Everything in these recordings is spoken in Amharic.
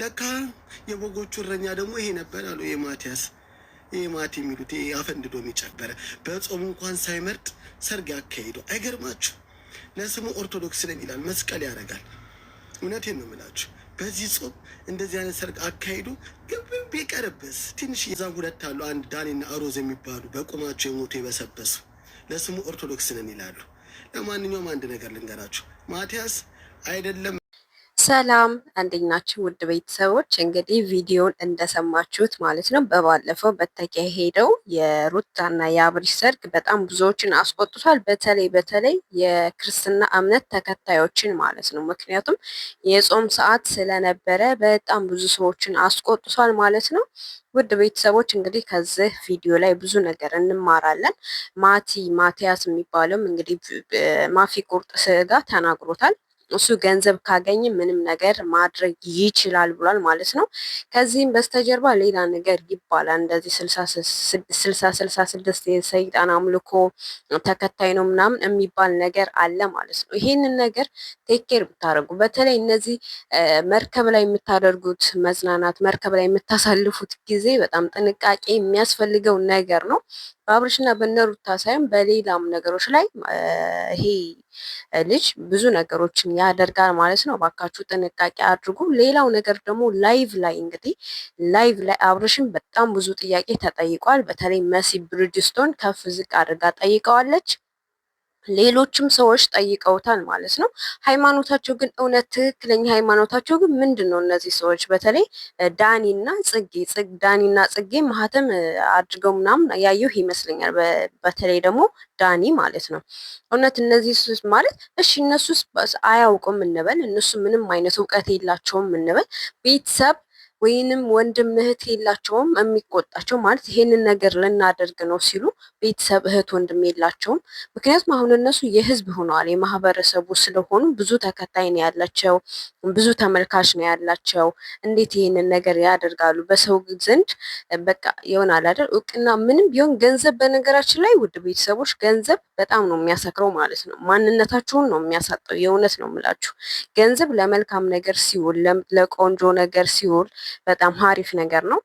ለካ የበጎቹ እረኛ ደግሞ ይሄ ነበር አሉ። ይሄ ማቲያስ፣ ይሄ ማቲ የሚሉት ይሄ አፈንድዶ የሚጨበረ በጾም እንኳን ሳይመርጥ ሰርግ ያካሂደው አይገርማችሁ? ለስሙ ኦርቶዶክስ ነኝ ይላል፣ መስቀል ያደርጋል። እውነቴን ነው የምላችሁ። በዚህ ጾም እንደዚህ አይነት ሰርግ አካሂዶ ቢቀርብስ ትንሽ የዛም ሁለት አሉ። አንድ ዳኔና ሮዝ የሚባሉ በቁማቸው የሞቱ የበሰበሱ ለስሙ ኦርቶዶክስ ነን ይላሉ። ለማንኛውም አንድ ነገር ልንገራችሁ፣ ማቲያስ አይደለም። ሰላም እንዴት ናችሁ? ውድ ቤተሰቦች እንግዲህ ቪዲዮን እንደሰማችሁት ማለት ነው። በባለፈው በተካሄደው የሩታና የአብርሽ ሰርግ በጣም ብዙዎችን አስቆጥቷል። በተለይ በተለይ የክርስትና እምነት ተከታዮችን ማለት ነው። ምክንያቱም የጾም ሰዓት ስለነበረ በጣም ብዙ ሰዎችን አስቆጥቷል ማለት ነው። ውድ ቤተሰቦች እንግዲህ ከዚህ ቪዲዮ ላይ ብዙ ነገር እንማራለን። ማቲ ማቲያስ የሚባለውም እንግዲህ ማፊ ቁርጥ ስጋ ተናግሮታል። እሱ ገንዘብ ካገኘ ምንም ነገር ማድረግ ይችላል ብሏል ማለት ነው። ከዚህም በስተጀርባ ሌላ ነገር ይባላል። እንደዚህ 66 የሰይጣን አምልኮ ተከታይ ነው ምናምን የሚባል ነገር አለ ማለት ነው። ይሄንን ነገር take care ብታደርጉ፣ በተለይ እነዚህ መርከብ ላይ የምታደርጉት መዝናናት፣ መርከብ ላይ የምታሳልፉት ጊዜ በጣም ጥንቃቄ የሚያስፈልገው ነገር ነው። በአብርሽና በነሩታ ሳይሆን በሌላም ነገሮች ላይ ይሄ ልጅ ብዙ ነገሮችን ያደርጋል ማለት ነው። እባካችሁ ጥንቃቄ አድርጉ። ሌላው ነገር ደግሞ live ላይ እንግዲህ live ላይ አብርሽን በጣም ብዙ ጥያቄ ተጠይቋል። በተለይ መሲ ብርጅስቶን ከፍ ዝቅ አድርጋ ጠይቀዋለች። ሌሎችም ሰዎች ጠይቀውታል ማለት ነው። ሃይማኖታቸው ግን እውነት ትክክለኛ ሃይማኖታቸው ግን ምንድን ነው? እነዚህ ሰዎች በተለይ ዳኒና ጽጌ ዳኒና ጽጌ ማህተም አድርገው ምናምን ያየሁ ይመስለኛል። በተለይ ደግሞ ዳኒ ማለት ነው። እውነት እነዚህ ማለት እሺ፣ እነሱስ አያውቁም እንበል፣ እነሱ ምንም አይነት እውቀት የላቸውም እንበል፣ ቤተሰብ ወይንም ወንድም እህት የላቸውም የሚቆጣቸው ማለት ይሄንን ነገር ልናደርግ ነው ሲሉ ቤተሰብ እህት ወንድም የላቸውም። ምክንያቱም አሁን እነሱ የህዝብ ሆነዋል፣ የማህበረሰቡ ስለሆኑ ብዙ ተከታይ ነው ያላቸው፣ ብዙ ተመልካች ነው ያላቸው። እንዴት ይሄንን ነገር ያደርጋሉ? በሰው ዘንድ በቃ ይሆናል አይደል? እውቅና ምንም ቢሆን ገንዘብ፣ በነገራችን ላይ ውድ ቤተሰቦች ገንዘብ በጣም ነው የሚያሰክረው ማለት ነው። ማንነታችሁን ነው የሚያሳጠው። የእውነት ነው የምላችሁ። ገንዘብ ለመልካም ነገር ሲውል፣ ለቆንጆ ነገር ሲውል በጣም ሀሪፍ ነገር ነው።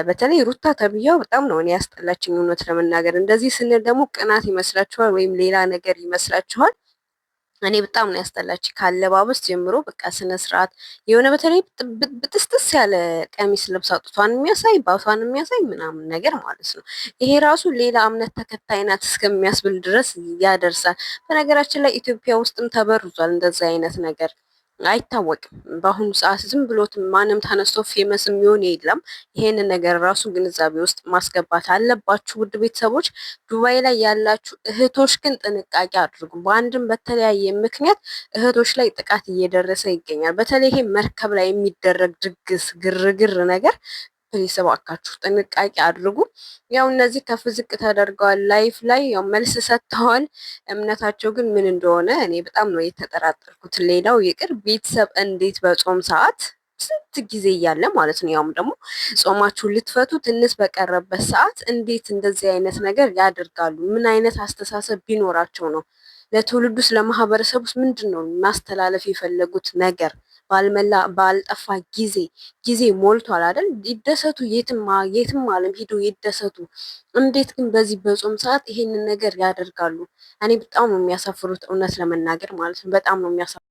በተለይ ሩታ ተብያው በጣም ነው እኔ ያስጠላችኝ እውነት ለመናገር። እንደዚህ ስንል ደግሞ ቅናት ይመስላችኋል ወይም ሌላ ነገር ይመስላችኋል። እኔ በጣም ነው ያስጠላች ካለባበስ ጀምሮ በቃ ስነ ስርዓት የሆነ በተለይ ብጥስጥስ ያለ ቀሚስ ልብስ አውጥቷን የሚያሳይ ባቷን የሚያሳይ ምናምን ነገር ማለት ነው። ይሄ ራሱ ሌላ እምነት ተከታይ ናት እስከሚያስብል ድረስ ያደርሳል። በነገራችን ላይ ኢትዮጵያ ውስጥም ተበርዟል እንደዚህ አይነት ነገር አይታወቅም። በአሁኑ ሰዓት ዝም ብሎት ማንም ተነስቶ famous የሚሆን የለም። ይሄንን ነገር ራሱ ግንዛቤ ውስጥ ማስገባት አለባችሁ ውድ ቤተሰቦች። ዱባይ ላይ ያላችሁ እህቶች ግን ጥንቃቄ አድርጉ። በአንድም በተለያየ ምክንያት እህቶች ላይ ጥቃት እየደረሰ ይገኛል። በተለይ ይሄ መርከብ ላይ የሚደረግ ድግስ ግርግር ነገር please እባካችሁ ጥንቃቄ አድርጉ። ያው እነዚህ ከፍ ዝቅ ተደርገዋል። ላይፍ ላይ ያው መልስ ሰጥተዋል። እምነታቸው ግን ምን እንደሆነ እኔ በጣም ነው የተጠራጠርኩት። ሌላው ይቅር ቤተሰብ እንዴት በጾም ሰዓት ስንት ጊዜ እያለ ማለት ነው። ያውም ደግሞ ጾማችሁን ልትፈቱ ትንሽ በቀረበት ሰዓት እንዴት እንደዚህ አይነት ነገር ያደርጋሉ? ምን አይነት አስተሳሰብ ቢኖራቸው ነው? ለትውልዱስ ለማህበረሰቡስ ምንድን ነው ማስተላለፍ የፈለጉት ነገር? ባልመላ ባልጠፋ ጊዜ ጊዜ ሞልቷል አይደል? ይደሰቱ፣ የትም የትም ዓለም ሂዱ ይደሰቱ። እንዴት ግን በዚህ በጾም ሰዓት ይሄንን ነገር ያደርጋሉ? እኔ በጣም ነው የሚያሳፍሩት፣ እውነት ለመናገር ማለት ነው። በጣም ነው የሚያሳፍሩት።